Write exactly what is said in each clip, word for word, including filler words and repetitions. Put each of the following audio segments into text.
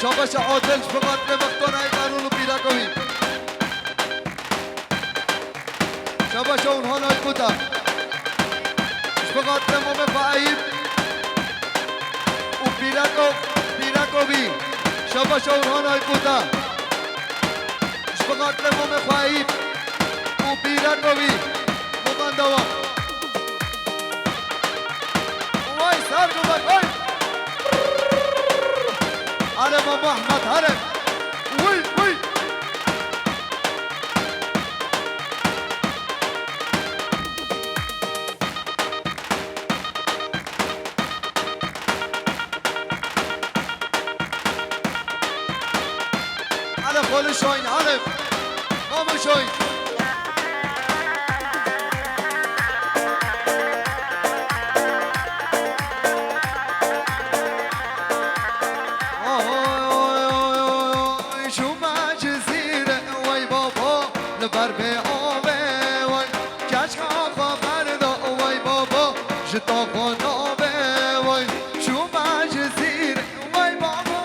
Şabaşa Adil, ji bo xatirê Mextona Îqarûl û pîreka wî. Şabaşa Urhan Aykûta. Ji bo xatirê Momê xwe Eyîp û pîreka, pîreka wî. Şabaşa Urhan Aykûta. Ji bo xatirê Momê xwe Eyîp û pîreka wî. Moman dewa. Vay, ser bibe, vay. Hale Mamo Ehmed, hale. Vay, vay. Hale Xolî Şahin, hale. Mamo Şahin. Oy, oy, oy, oy, oy, şûma Cizîre, wey babo, li ber vê avê, wey, keçka xwe berda, wey babo, ji taxo navê, wey, şûma Cizîre, wey babo,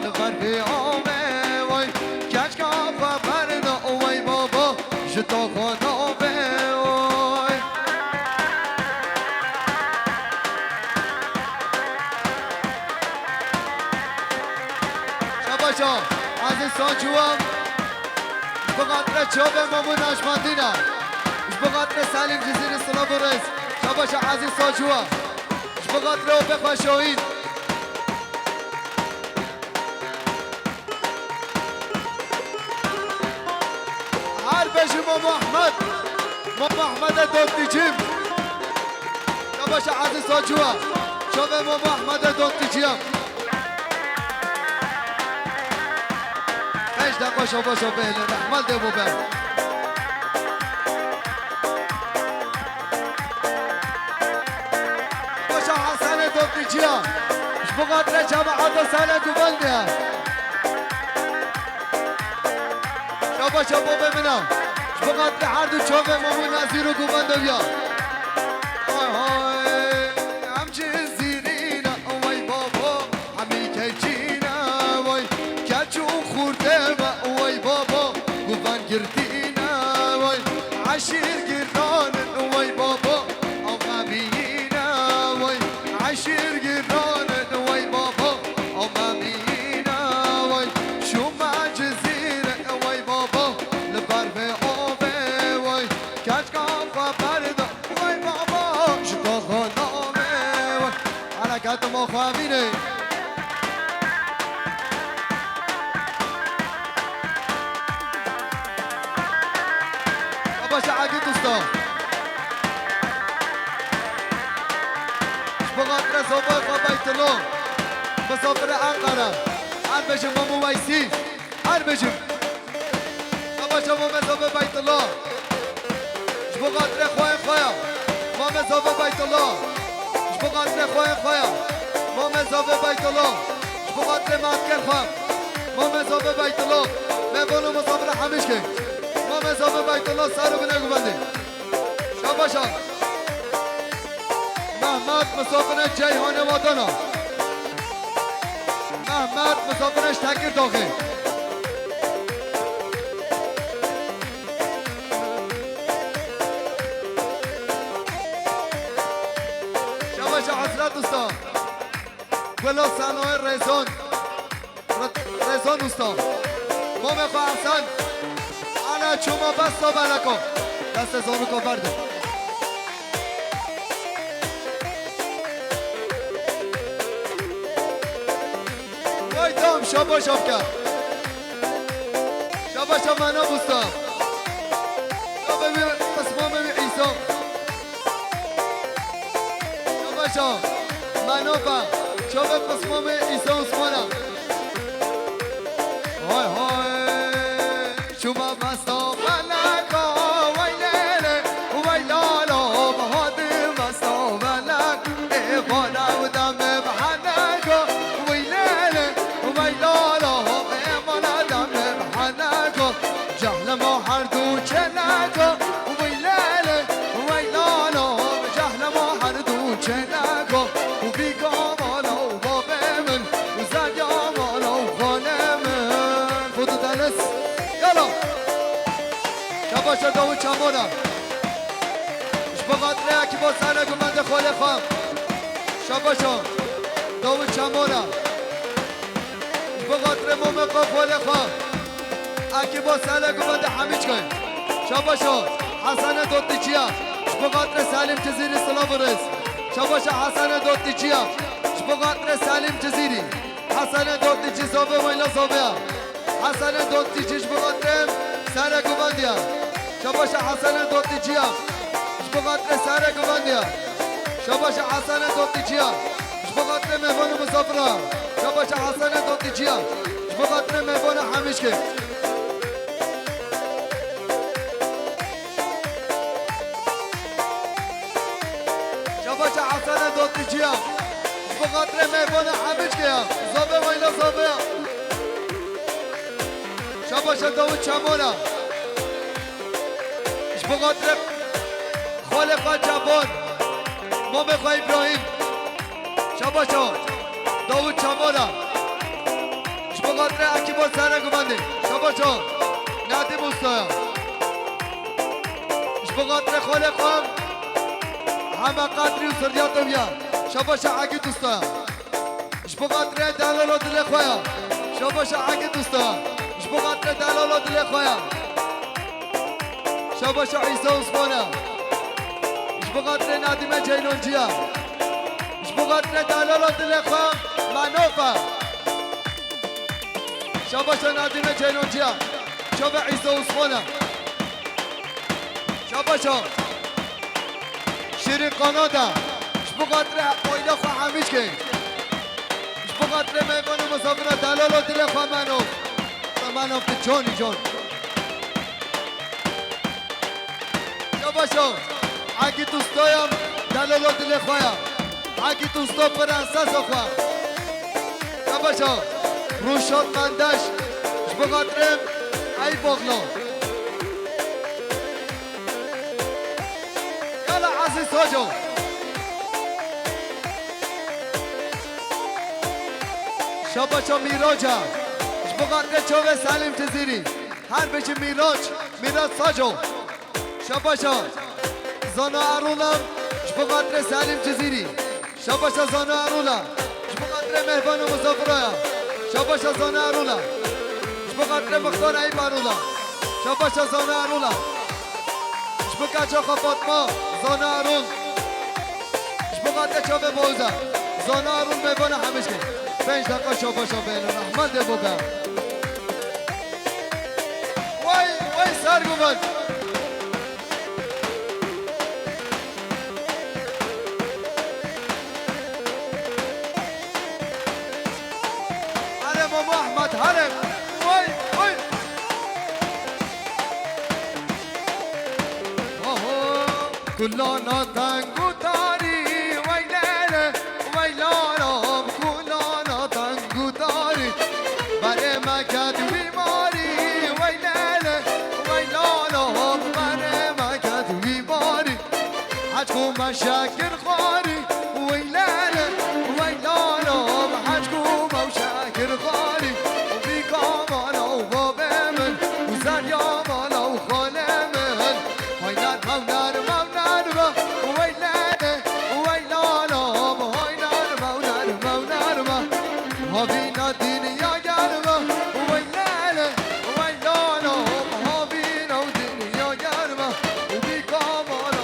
li ber vê avê, wey, keçka xwe berda, wey babo, ji taxo navê, wey. Şabaşa Ezîz Saçuwa. Ji bo xatirê çavê Mamû Neşmetîna. Ji bo xatirê Selîm Cizîrî silav û rêz. Şabaşa Ezîz Saçuwa. Ji bo xatirê opê xwe Şahîn. Her bejî Mamo Ehmed. Mamo Ehmedê dontîcîm. Şabaşa Ezîz Saçuwa. Çavê Mamo Ehmedê dontîcîya. Pênc deqa şabaşa bêhne. Ehmed dê bo ber. Şabaşa Hesenê dontîcîya. Ji bo xatirê cemaeta Sele Guvendê. Şabaşa bobê min a. Ji bo xatirê her du çavê Mamû Nezîr û Guvendê ya. Hay hay. Em Cizîrî ne, wey babo, hemî keçî ne, wey. Keç û xurtê me, wey babo, Guvend girtî ne, wey. Eşîr giran in, wey babo, ew xemî ne, wey. Eşîr giran in, wey babo, ew xemî ne, wey. Şûma Cizîre, wey babo, li ber vê avê, wey. Keçka xwe berda, wey babo, ji taxo navê, wey. Hereketê Mamo Xwemînê. Şabaşa Egîd Usta. Ji bo xatirê zobay xwe Beytullah. Misafirê Enqere. Her bêjin Mamû Weysî. Her bêjin. Şabaşa Mamê Zobê Beytullah. Ji bo xatirê xweyên xwe ya. Mamê Zobê Beytullah. Ji bo xatirê xweyên xwe ya. Mamê Zobê Beytullah. Ji bo xatirê matkên xwe. Mamê Zobê Beytullah. Mêvan û misafirê hemî şikê. Mamê Zobê Beytullah ser û binê guvendê. Şabaşa. Mehmet misafirê Ceyhanê Wadana. Mehmet misafirê ji Tekirdaxê. Şabaşa Hesret Usta. Gula Sanoyê Rêzon. Re-, Rêzon Usta. Mamê xwe Hesen. Ana çûma besta beleko. Destê zanûka berdin. Vay tam şabaşa bike. Şabaşa Mano Usta. Şabaşa Qismamê Îsa. Şabaşa Manopa. Şabaşa Qismamê Îsa Osmana. Hay hay. Şûma besta beleko, wey lêlê, wey lalo, bahadir besta belek, ê bala û demê beheneko, wey lêlê, wey lalo, ê bala demê beheneko, cehlema her du çêleko, wey lêlê, wey lalo, cehlema her du çêleko, û vî kamala û babê min. Şabaşa Dawid Çamora. Ji bo xatirê Ekîba Sere Guvendê xolê xwe. Şabaşa Dawid Çamora. Ji bo xatirê Momê xwe xolê xwe. Ekîba Sere Guvendê Hemîçkayê. Şabaşa Hesene Dotîçiya. Ji bo xatirê Selim Cizîrî silav û rêz. Şabaşa Hesene Dotîçiya. Ji bo xatirê Selim Cizîrî. Hesene Dotîçî zave weyla zaveya. Hesene Dotîçî ji bo xatirê Sere Guvendiya. Şabaşa Hesene Dotîçiya. Ji bo xatirê Sere Guvendiya. Şabaşa Hesene Dotîçiya. Ji bo xatirê mêvan û misafira. Şabaşa Hesene Dotîçiya. Ji bo xatirê mêvana Hemîşkê. Şabaşa Hesene Dotîçiya. Ji bo xatirê mêvana Hemîçkê ya. Zave weyla zave ya. Şabaşa Dawid Çamora. Ji bo xatirê xalê xwe Çabon. Mamê xwe Îbrahîm. Şabaşa Dawid Çamora. Ji bo xatirê Ekîba Sere Guvendê. Şabaşa Nedîm Ustaya. Ji bo xatirê xalê xwe Heme Qedrî û Sirdiya Tewya. Şabaşa Egîd Ustaya. Ji bo xatirê delala dilê xwe ya. Şabaşa Egîd Ustaya. Ji bo xatirê delala dilê xwe ya. Şabaşa Îsa Osmana. Ji bo xatirê Nedîme Ceylonciya. Ji bo xatirê delala dilê xwe Manofa. Şabaşa Nedîme Ceylonciya. Çavê Îsa Osmana. Şabaşa. Şîrîn Kanada. Ji bo xatirê oyla xwe Hemîçkê. Ji bo xatirê mêvan û misafira delala dilê xwe Manof. Manof di canî can. Şabaşa. Egîd Ustaya delala dilê xwe ya. Egîd Usta prensesa xwe. Şabaşa. Rûşat Mendeş. Ji bo xatirê Eyüboğlu. Yala Aziz Hoca. Şabaşa Mîroca. Ji bo xatirê çavê Selim Cizîrî. Her bijî Mîroc, Mîroc Saco. Şabaşa Zana Erûla. Ji bo xatirê Selim Cizîrî. Şabaşa Zana Erûla. Ji bo xatirê mêvan û misafira ya. Şabaşa Zana Erûla. Ji bo xatirê Mixtar Eyüp Erûla. Şabaşa Zana Erûla. Ji bo keça xwe Fatma Zana Erûl. Ji bo xatirê çavê Bawuza. Zana Erûl mêvana Hemîşkê. Pênc deqa şabaşa bêne. Rehmet dê bo be. Way, way Serguvan. Hale Mamo Ehmed, hale. Oy, oy. Oho. Kulana teng û tarî, wey lele, wey lalam, kulana teng û tarî. Berê me ket wî marî, wey lele, wey lalam, berê me ket wî marî. Hecku me şekir xwarî, wey lele, wey lalam, hecku me şekir xwarî. Û bîka mala û babê min, û zerya mala û xalê min. Hay nerme û nerme û nerme, wey lele, wey lalam, hay nerme û nerme û nerme. Havîna dinya germe, wey lele, wey lalam, havîna û dinya germe. Û bîka mala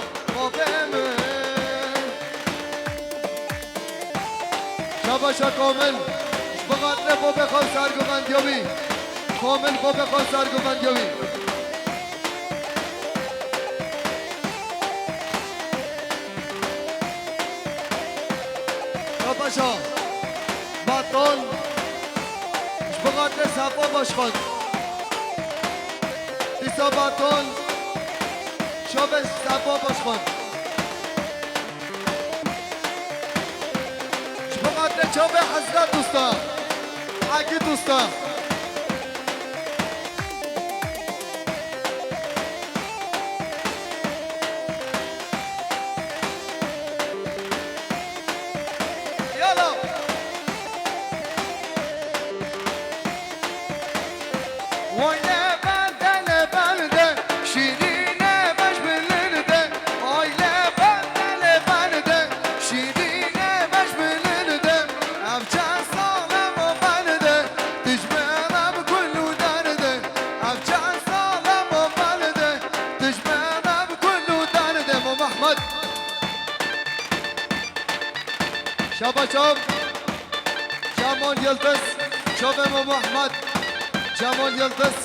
Şabaşa Komil. Ji bo xatirê babê xwe Serguvendiya wî. Komil babê xwe Serguvendiya wî. Şabaşa Baton. Ji bo xatirê Sefa Başkan. Dîsa Baton. Şabaş Sefa Başkan. Ji bo xatirê çavê Hezret Usta, Egîd Usta. Yala. Vay levende levende, şîrî Şaba çav. Cemal Yildiz, çavê Memo Ehmed. Cemal Yildiz,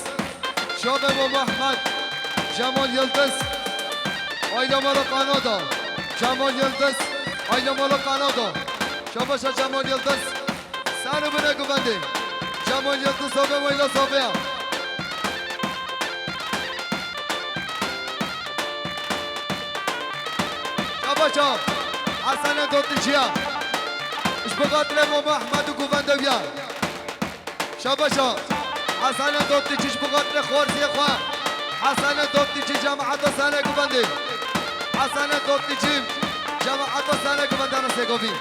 çavê Memo Ehmed. Cemal Yildiz, aile mala Kanada. Cemal Yildiz, aile mala Kanada. Şaba çav Cemal Yildiz. Ser û binê guvendê. Cemal Yildiz, çavê weyla Safiya. Şaba çav. Hesene Dotîçiya. Ji bo xatirê Memo Ehmed û guvendê wî ya. Şaba çav. Hesene Dotîçi ji bo xatirê xorziyê xwe. Hesene Dotîçi cemaeta Sele guvendê. Hesene Dotîçi cemaeta Sele guvendana Segovî.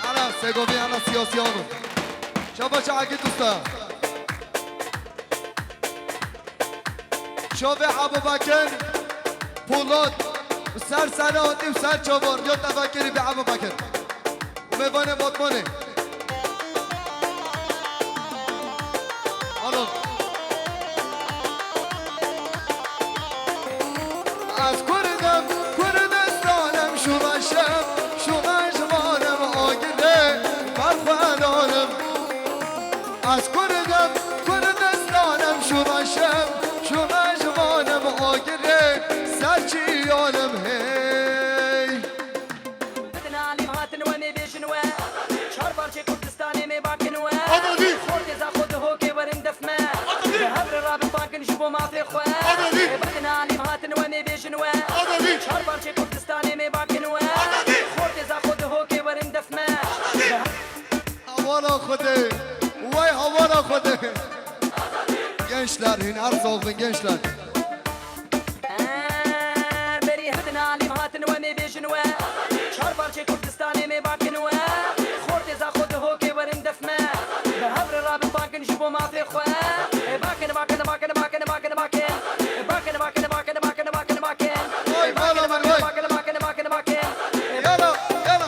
Ana Segovî, ana siyasiyan. Şaba çav Egîd Usta. Çavê Ebubekir Polat, ser Selahattin û ser Çavar, ya tevekirî bi Ebubekir. Û mêvanê Batmanê. Alo. Ez Kurd im, Kurdistanim, şûna şev, şûna ji van im, agirê berxwedanim. Ez Kurd im, Kurdistanim, şûna şev, şûna ji van im, agirê serçiyan im, hey. Bidin alîm hatin we, me bêjin we. Çar parçê Kurdistanê me bakin we. Azadî! Xortê za xwe di hokê werin def me. Azadî! Bi hev re rabin bakin ji bo mafê xwe. Azadî! Bidin alîm hatin we, me bêjin we. Azadî! Çar parçê Kurdistanê me bakin we. Azadî! Xortê za xwe di hokê werin def me. Bi hev Hawara Xwedê, way hawara Xwedê. Gençler, hîn her sağ olun gençler. Berî hidin alîm hatin we, me bêjin we. Çar parçê Kurdistanê me bakin we. Xortê za xwe di hokê werin def me. Bi hev re rabin bakin ji bo mafê xwe. Bakin, bakin, bakin, bakin, bakin, bakin. Bakin, bakin, bakin, bakin, bakin, bakin. Oy, mala min, oy. Bakin, bakin, bakin, bakin. Yala, yala.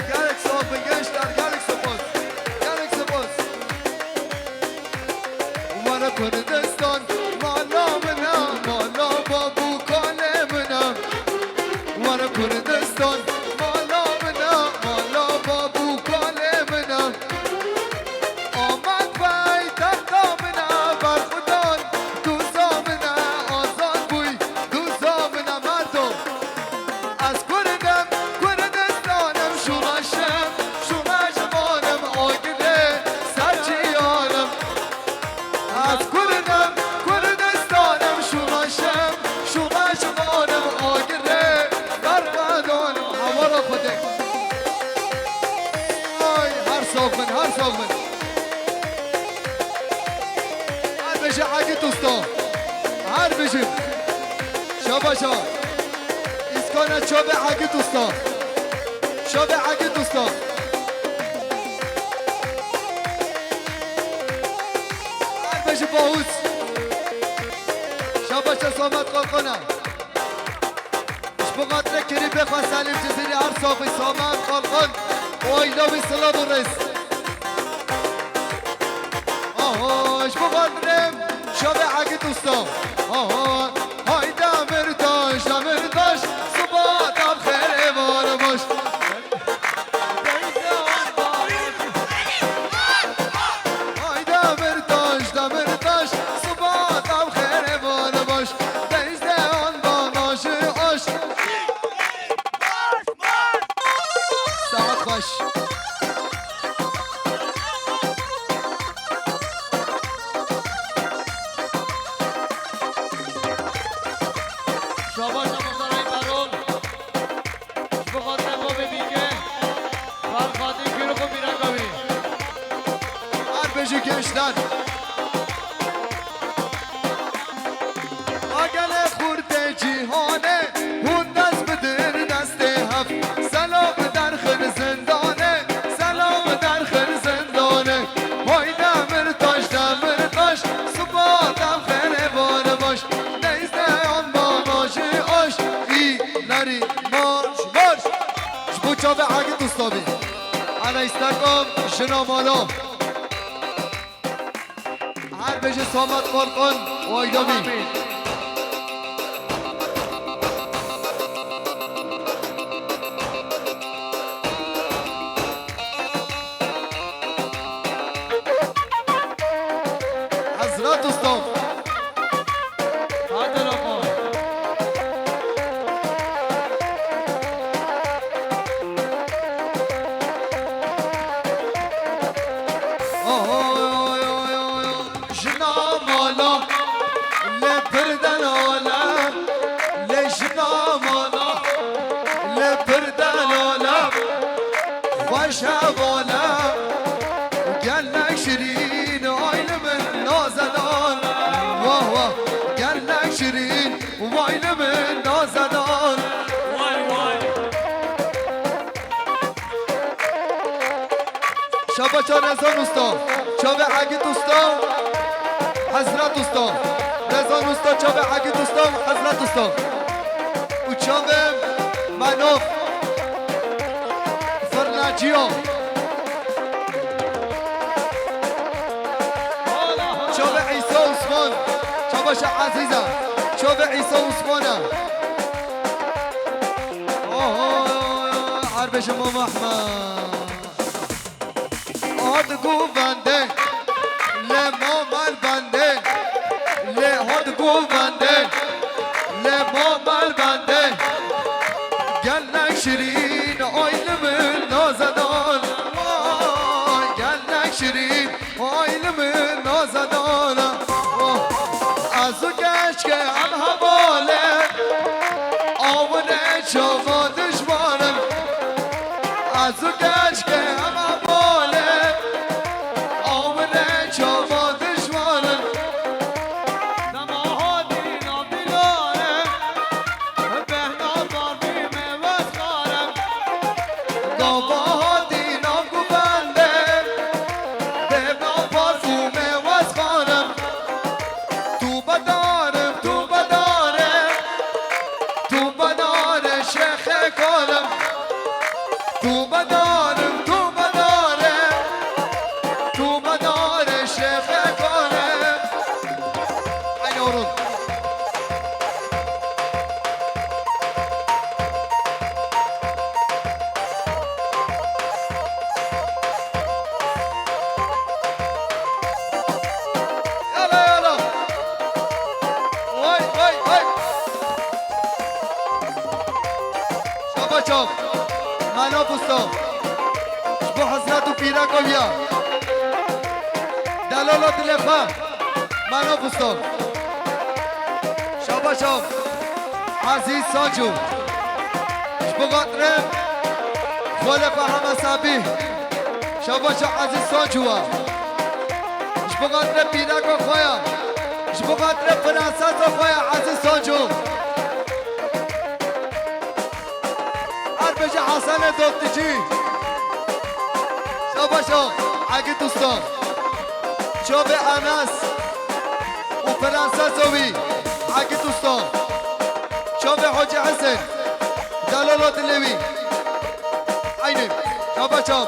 Gelek spas, gençler, gelek spas. Gelek spas. Were Kurdistan, mala min e, mala bab û kalê min e. Were Kurdistan, mala min e, mala bab û kalê min e. Amed paytexta min e, berxwedan, doza min e, azad bûy, doza min e, merdo. Ez Kurd im, Kurdistanim, şûna şev, şûna ji van im, agirê serçiyan im. Ez Kurd im, Kurdistanim, şûna şev, şûna ji van im, agirê berxwedan im. Hawara Xwedê. Ay, her sağ bin, her sağ bin. Her bêje Egîd Usta. Her bêje. Şabaşa. Îskana çavê Egîd Usta. Çavê Egîd Usta. Her bêje Bahûs. Şabaşa Samet Kalkana. Ji bo xatirê kirîpê xwe Selîm Cizîrî her saxî Samet Kalkan û aîla wî silav û rêz. Aha, ji bo xatirê çavê Egîd Usta. Aha, hay Demirtaş, Demirtaş, siba te bi xêr êvar baş. Ay Demirtaş, Demirtaş, siba te bi xêr êvar baş. Dezde an bana ji aş. Saet xweş. Şabaş Ramazan Aybaron. Ji bo xatirê Bobê Bîke, Xalxatî Kîrix û mîreka wî. Her bijî gençler. A gelê xurtê cîhanê, hûn dest bidin destê hev. Selav derxin zindanê, selav derxin zindanê. Hay Demirtaş, Demirtaş, siba te bi xêr êvar baş. Neyse an bana ji aş. Î lerî marş, marş. Ji bo çavê Egîd Usta bî. Ana îstekam jina mala. Her bêje Samet Kalkan û aîla wî. Amîn. Dostum. Hadi oğlum. Oy, oy, oy, oy, oy. Jina mala, lê pir delale, lê jina mala, lê pir delale, xweş hevale, gelek şirîn, ay li min nazedan. Wah, wah, gelek şirîn, ay li min nazedan. Vay, vay. Şabaşa Rezan Usta, çavê Egîd Usta, Hezret Usta. Rezan Usta, çavê Egîd Usta, Hezret Usta. Û çavê Menof, Firneciya. Çavê Îsa Osman, Şabaşa Ezîza, çavê Îsa Osman e. Oho, her bêje Mama Ehmed. Hat govende, lê ma malbende, lê hat govende, lê ma malbende. Gelek şirîn, ay li min nazedan. Vay, gelek şirîn, ay li min nazedan. Oh. Ez û keçke em heval in, awine çava dijwar in. Ez û keçke em heval in, awine çava dijwar in. Dema hatî navdîlane, behna parfûmê wez xwarim. Gava hatî nav guvende, behna parfûmê wez xwarim. Tûbedarim, tûbedarim, tûbedarê şêxê kalim. Tûbedarim, tûbedarim, tûbedarê şêxê kalim. Eyni orun. Yala, yala. Vay, vay, vay. Şaba çav. Mela Busta. Ji bo hezret û pîreka wî ya. Delala dilê xwe. Mela Busta. Şaba çav. Ezîz Sancu. Ji bo xatirê xalê xwe Hema Sabî. Şabaşa Ezîz Sancu wa. Ji bo xatirê pîreka xwe ya. Ji bo xatirê prensesa xwe ya Ezîz Sancu. Her bêje Hesenê Dotticî. Şabaşa Egîd Usta. Çavê Enes. û prensesa wî, Egîd Usta. Çavê Hacî Hesen, delala dilê wî. Eynî, şaba çav.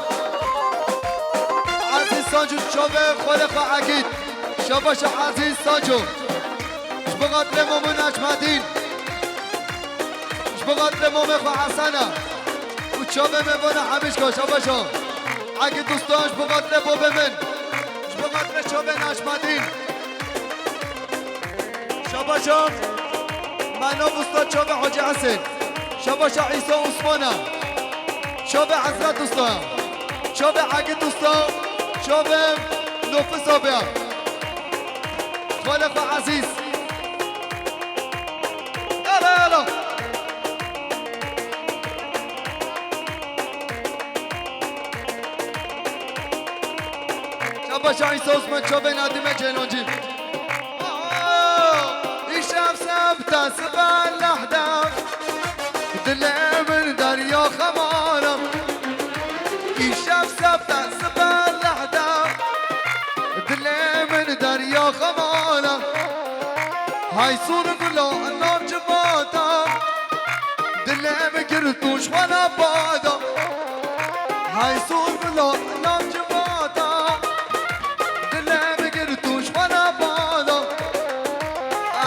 Ezîz Sancu, çavê xalê xwe Egîd. Şabaşa Ezîz Sancu. Ji bo xatirê Momo Necmedîn. Ji bo xatirê mamê xwe Hesena. Û çavê me vana Hemîşka, şabaşa. Egîd Usta, ji bo xatirê babê min. Ji bo xatirê çavê Necmedîn. Şabaşa Mehnav Usta, çavê Hacî Hesên. Şabaşa Îsa Osmana. Çavê Hezret Usta. Çavê Egîd Usta. Çavê Nofis abiya. Xalê xwe Ezîz. Yala, yala. Şabaşa Îsa Osman, çavê Nedîme Ceylancî. Îşev sebte sibe lehde, dilê min derya xemar e. Îşev sebte sibe lehde, dilê min derya xemar e. Hay sor bila nav civata, dilê min girtû ji xwe ne bada. Hay sor bila nav civata, dilê min girtû ji xwe ne bada.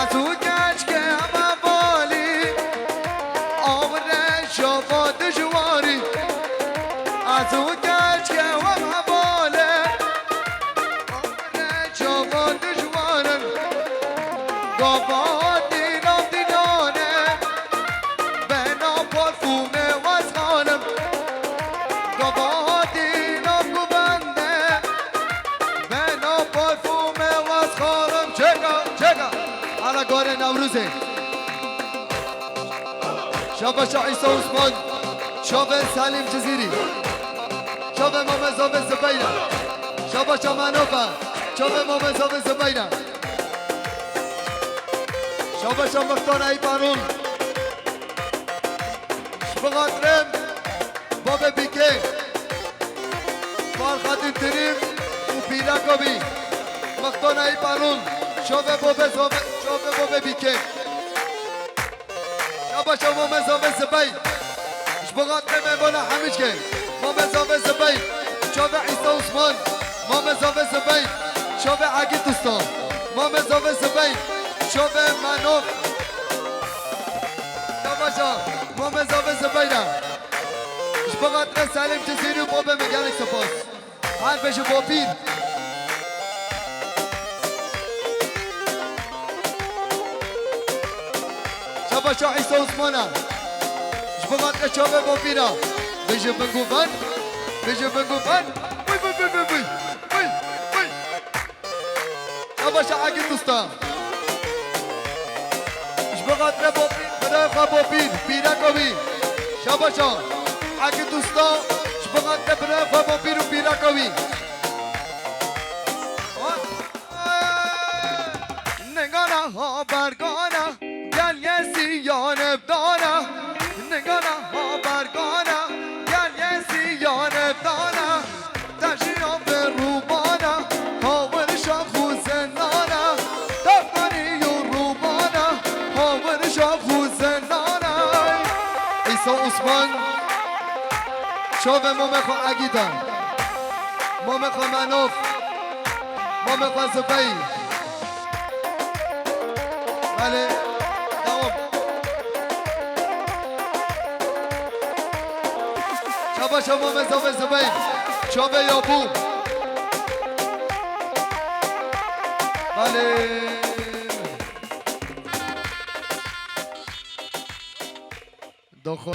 Ez û keçikê em hevalî, awirê çava dijwarî. Ez û keçikê em hevalê, awirê çava dijwar in. Şabaşa Îsa Osman, çavê Selîm Cizîrî, çavê Mame Zavê Zibeyra, şabaşa Manofa, çavê Mame Zavê Zibeyra, şabaşa Mextana Îpanon, ji bo xatirê Babê Bîkê, Farxatîn Tirîm û Pîraka Bî, Mextana Îpanon, çavê Babê Zavê, çavê Babê Bîkê. Şabaşa Mame Zavê Zibey. Ji bo xatirê mêvana Hemîçkê. Mame Zavê Zibey. Çavê Îsa Osman. Mame Zavê Zibey. Çavê Egît Usta. Mame Zavê Zibey. Çavê Manof. Şabaşa Mame Zavê Zibey re. Ji bo xatirê Selîm Cizîrî û babê min gelek spas. Her bêje Bopîr. Şabaşa Îsa Osmana. Ji bo xatirê çavê Bopîra. Bêje binguvan. Bêje binguvan. Vay, vay, vay, vay, vay. Vay, vay. Şabaşa Egît Usta. Ji bo xatirê Bopîr, birayê xwe Bopîr, pîreka wî. Şabaşa Egît Usta, ji bo xatirê birayê xwe Bopîr û pîreka wî. Ningana ha bergana, gel yesî yanebdana. Ningana ha bergana, gel yesî yanebdana. Te jiyan vê rûmana, hawir şax û zenana. Te xweniyo rûmana, hawir şax û zenana. Îsa Osman, çavê mamê xwe Egîda, mamê xwe Manof, mamê xwe Zibey. Belê, dewam. Şabaşa Mame Zavê Zibey. Çavê Yabû. Belê. Doxo.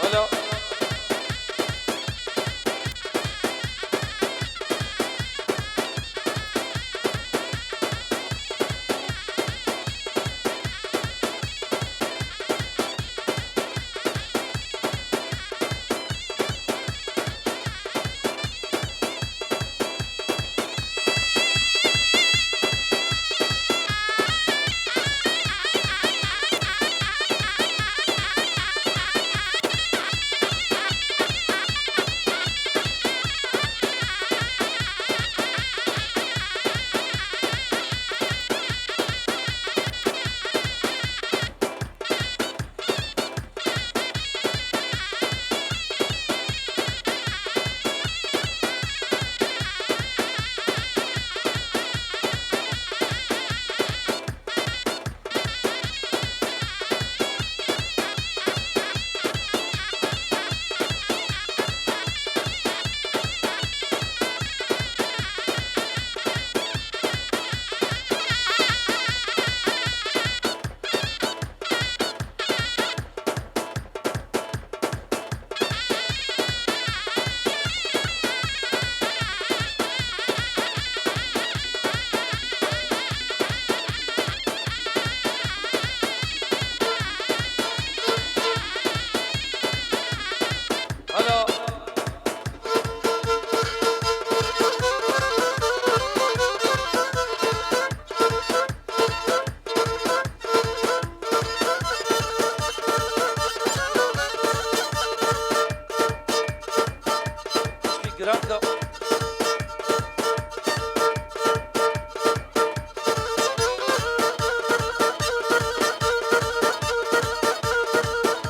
Alo. Giranka.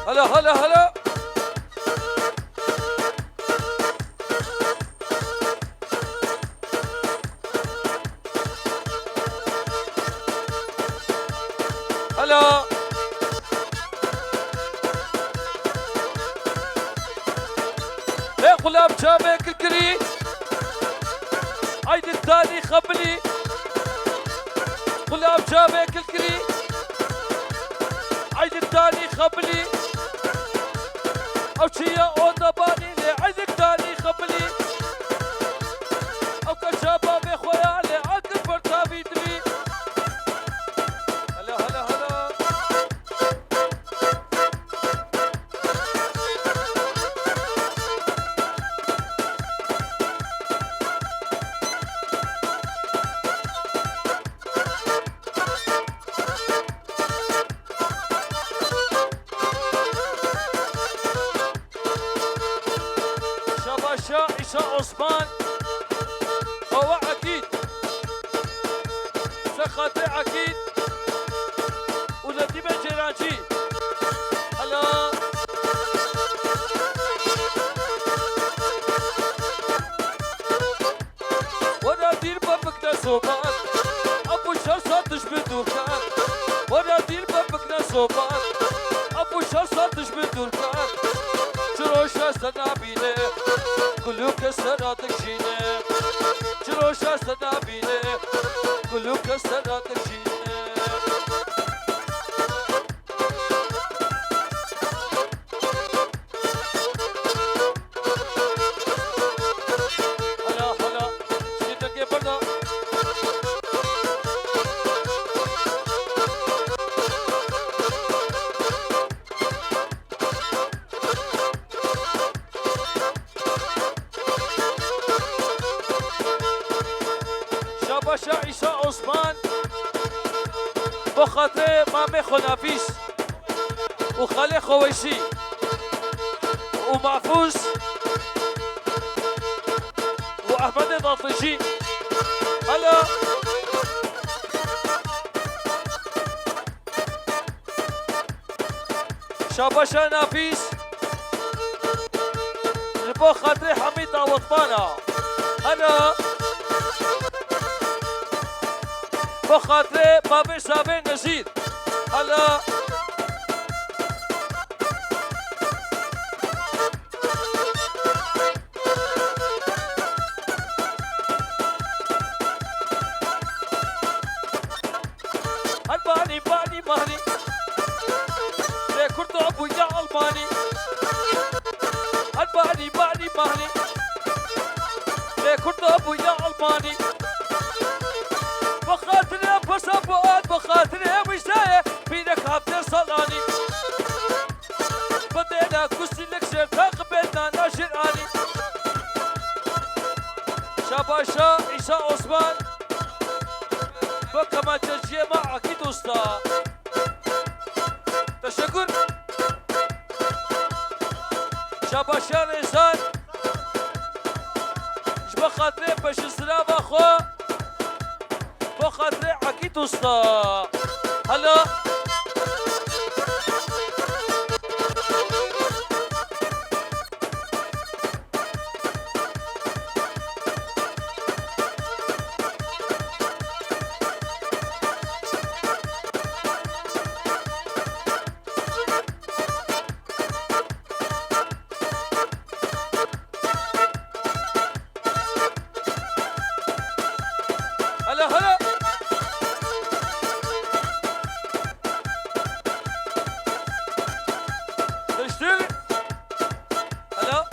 Hala, hala, hala. Alo. Ê xulab çavê kilkirî. Ay di tanî xebilî. Xulab çavê kilkirî. Ay di tanî xebilî. Ew çiya onda banî lê ay di tanî xebilî. Ew keça bavê xwe ya lê akir ber tavî dibî. Hala, hala, hala. Şabaşa Îsa Osman, Baba Akîd, Sexatê Akîd û Nedîme Ceylancî. Hela. Were dîr be bikne sobat, ev bu şer satiş bi dûr ke. Were dîr be bikne sobat, ev bu şer satiş bi dûr ke. Çiroşe se nabîne, kulûke sera dikşîne. Çiroşe se nabîne, kulûke sera dikşîne. Hala, hala, şîtekê berda. Şabaşa Îsa Osman, bo xatirê mamê xwe Nafîs û xalê xwe Weysî û Mahfûz û Ehmedê Datlîcî. Hala. Şabaşa Nafîs. Ji bo xatirê hemî dawetmana. Hela. Bo xatirê bavê zavê Nezîr. Hela. Almanî, manî, manî. Lê Kurdo bûye Almanî. Şah Osman, bo kemaçeciyê me Akîd Usta. Teşekkür. Şabaşa Rêzan, ji bo xatirê pêşîzirava xwe, bo xatirê Akîd Usta. Hela. Hela, hela. Değiştir. Hela.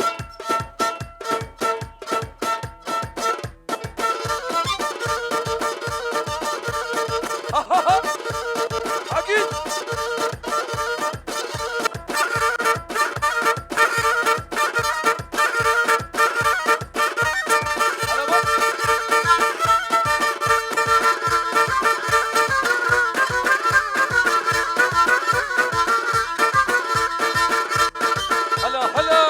Akîd! Hela, hela!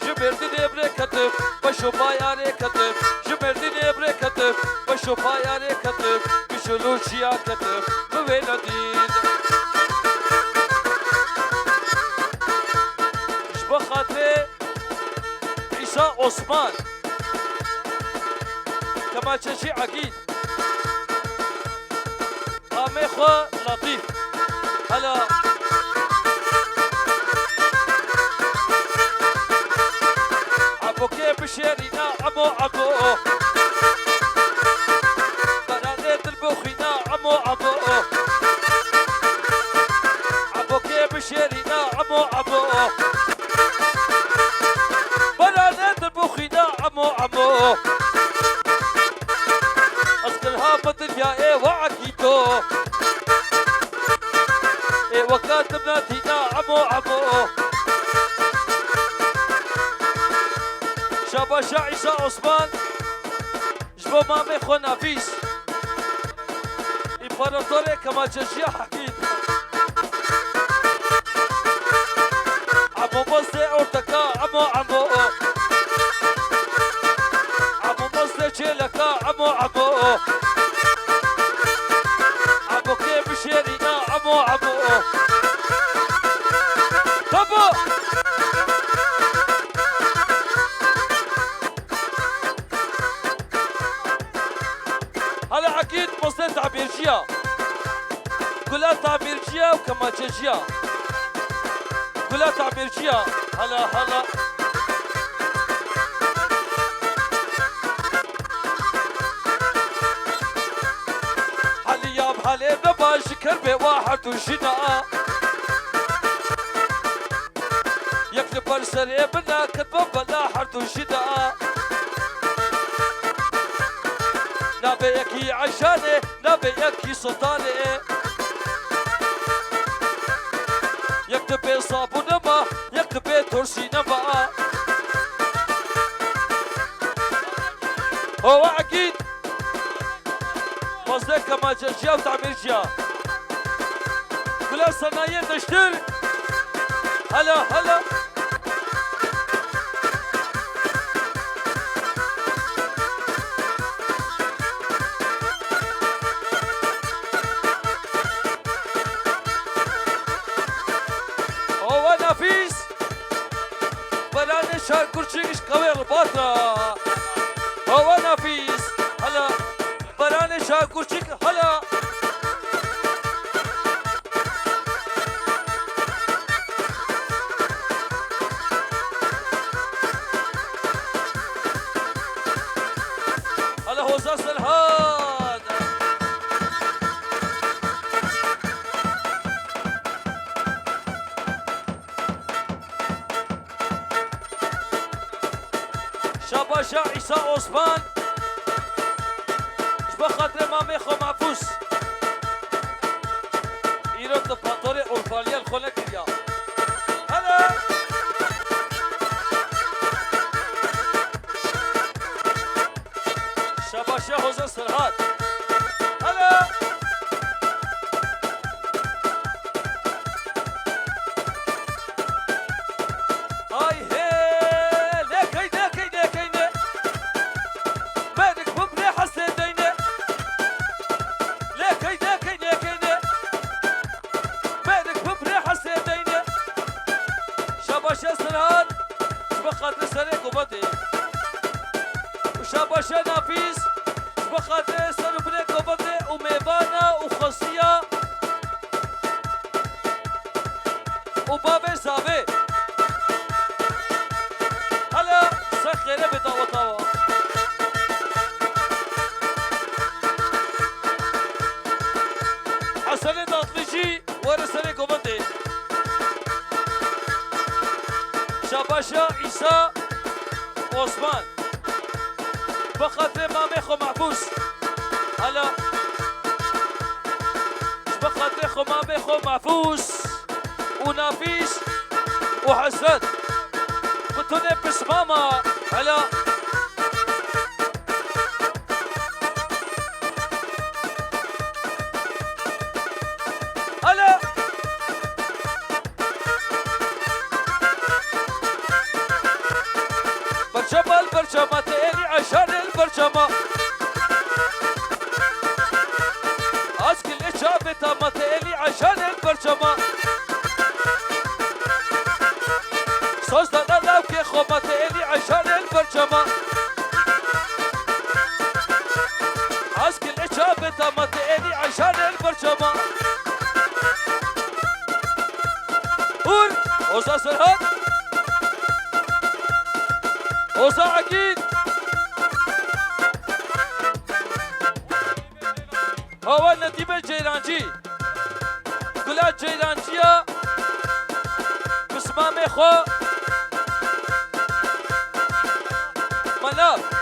Ji Mêrdînê bi rê ketim, beş û bayarê ketim. Ji Mêrdînê bi rê ketim, beş û bayarê ketim. Bi şil û çiya ketim, bi wêne dîn. Ji bo xatirê Îsa Osman, kemaçecî Egîd. Amê xwe Letîf. Hela. Ebokê bişêrîna emo ebo. Beranê dil bixwîna emo ebo. Ebokê bişêrîna emo ebo. Beranê dil bixwîna emo emo. Ez kilha bi dinya ê we Egîdo. Ê weka dimna tîna emo emo. Şabaşa Îsa Osman. Ji bo mamê xwe Nafîs, împaratorê kemaçejiya Hekîm. Emo mastê orteka, emo, emo. Emo mastê çêleka, emo, emo. Emo kê bişêrîna, emo, emo. Tabi. Hala Egîd mastê tamîrciya. Gula tamîrciya û kemaçeciya. Gula tamîrciya. Hala, hala. Haliya halê me ba ji kerbê wa her du jina. Yek li ber serê min e, ket be bela her du jina. Navê yekî Eyşanê, navê yekî Sultanê. Yek dibê sabûne ma, yek dibê torsîne ma. Hova Egîd. Mazdeh kemaçeciya û tamîrciya. Gula sanayiyê Deştir. Hala, hala. Ova Nafîs. Beranê Şakurçî ji Kawê Ribata. Ova Nafîs. Hala. Beranê Şakurçî hala. Hala Hoza Serhan. Şabaşa Îsa Osman. Ji bo xatirê mamê xwe Mehfûz. Îro tu pantorê Urfaliyê li xwe nekiriya. Hele! Serhan, ji bo xatirê serê Gobendê. Û şabaşa Nafîs, ji bo xatirê ser û binê Gobendê û mêvana û xwesiya û bavê zavê. Hala ser xêre bê daweta wa. Hesenê Datlijî, were serê Gobendê. Şabaşa Îsa Osman. Bi xatirê mamê xwe Mehfûz. Hala. Ji bi xatirê xwe mamê xwe Mehfûz û Nafîs û Hesen. Bi tunê pismama. Hala. Alo. Berçema li berçema te êlî eşanê li berçema. Askil ê çavê tama te êlî eşanê li berçema. Soz dana lawkê xoma te êlî eşanê li berçema. Askil ê çavê tama te êlî eşanê li berçema. Hûr, Oza Serhat. Oza Egîn. Hawa Nedîme Ceylancî. Gula Ceylanciya pismamê xwe. Melav.